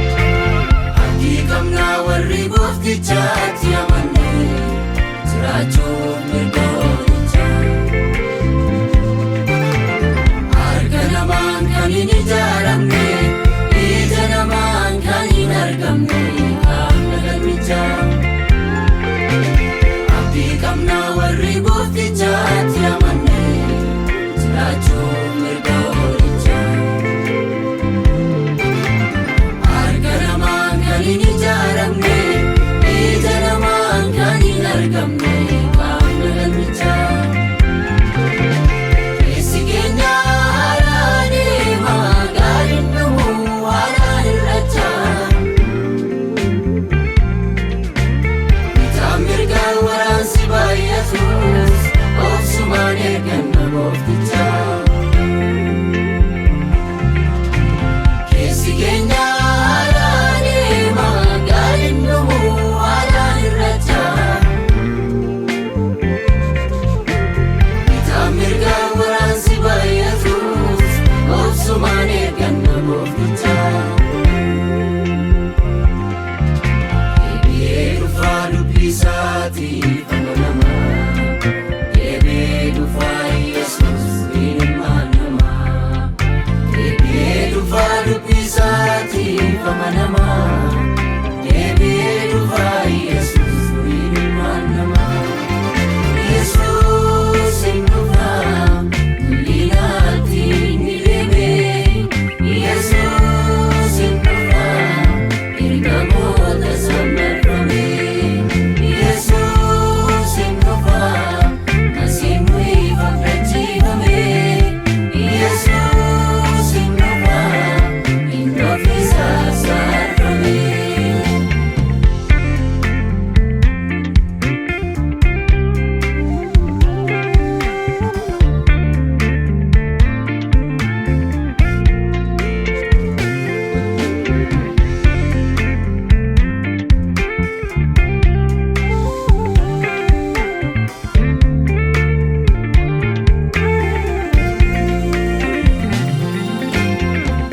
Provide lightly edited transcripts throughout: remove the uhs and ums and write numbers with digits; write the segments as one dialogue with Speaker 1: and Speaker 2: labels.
Speaker 1: Abdii qabnaa warri gooftichaatti amanne jiraachuuf mirga oolichaa. Harka namaan kan hin ijaaramne, ija namaan kan hin argamne, qaamna galmichaa. Abdii qabnaa warri gooftichaatti amanne jiraachuuf mirga oolichaa. Harka namaan kan hin ijaaramne, ija namaan kan hin argamne, qaamna galmichaa. Keessi keenya haaraa deema, gaariin dhumuu haaraa irrachaa. Bitaan mirgaan waraansi baay'atus, obsumaan eegganna gooftichaa. Keessi keenya haaraa deema, gaariin dhumuu haaraa irrachaa. Bitaan mirgaan waraansi baay'atus, obsumaan eegganna gooftichaa. Deebi'ee dhufaa dubbii isaatiif amanamaa. Deebi'ee dhufaa Yesuus ilma namaa. Deebi'ee dhufaa dubbii isaatiif amanamaa. Deebi'ee dhufaa Yesuus ilma namaa. Yesuus hin dhufaa, mul'inaatti ni deebi'ee. Yesuus hin dhufaa, ergamoota sammarfame. Yesuus hin dhufaa, masiin nuyi abdachiifame. Yesuus hin dhufaa, inni ofiisaa saarfame.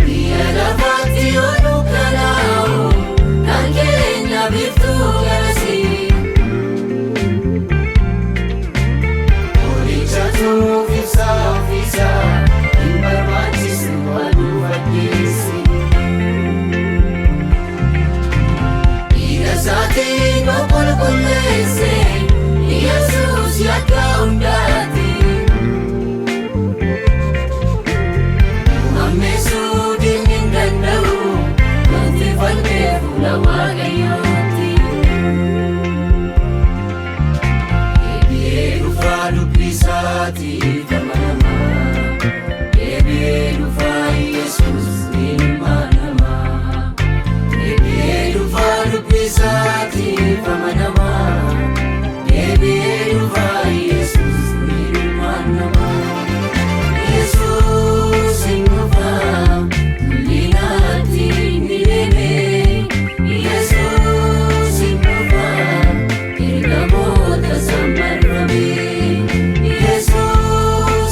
Speaker 1: Biyya lafaatti yoo dukkanaa'u, kan keenya biiftuu garasii. Qoricha tumuuf ibsaa ofiisaa, hin barbaachisu aduu fakkeessi. Dhiiga isaatiin nu qulqulleesse, Yesuus yakka hundaati. Ammeessuu diinni hin danda'u, nuti falmee fuula Waaqayyooti. Deebi'ee dhufaa dubbii isaatiif amanamaa. Deebi'ee dhufaa Yesuus ilma namaa. Deebi'ee dhufaa dubbii isaatiif amanamaa. Deebi'ee dhufaa Yesuus ilma namaa. Yesuus hin dhufaa, mul'inaatti ni deebi'ee. Yesuus hin dhufaa, ergamoota sammarfame. Yesuus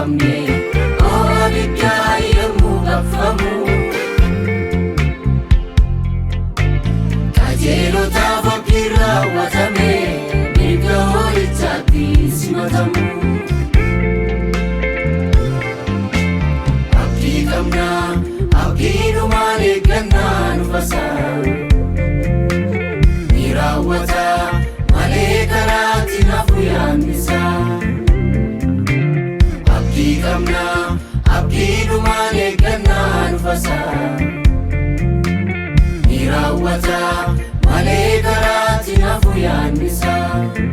Speaker 1: qabne ho'a abiddaa yommuu baqfamu. Qajeelotaaf abdiin raawwatame mirga hoolichaatti simatamu. Abdii qabnaa abdiinumaan eeggannaa nufasaa. Ni raawwata malee karaatti nafu yaannisaa. Abdii qabnaa abdiinumaan eeggannaa nufasaa. Ni raawwata malee karaatti nafu yaannisaa.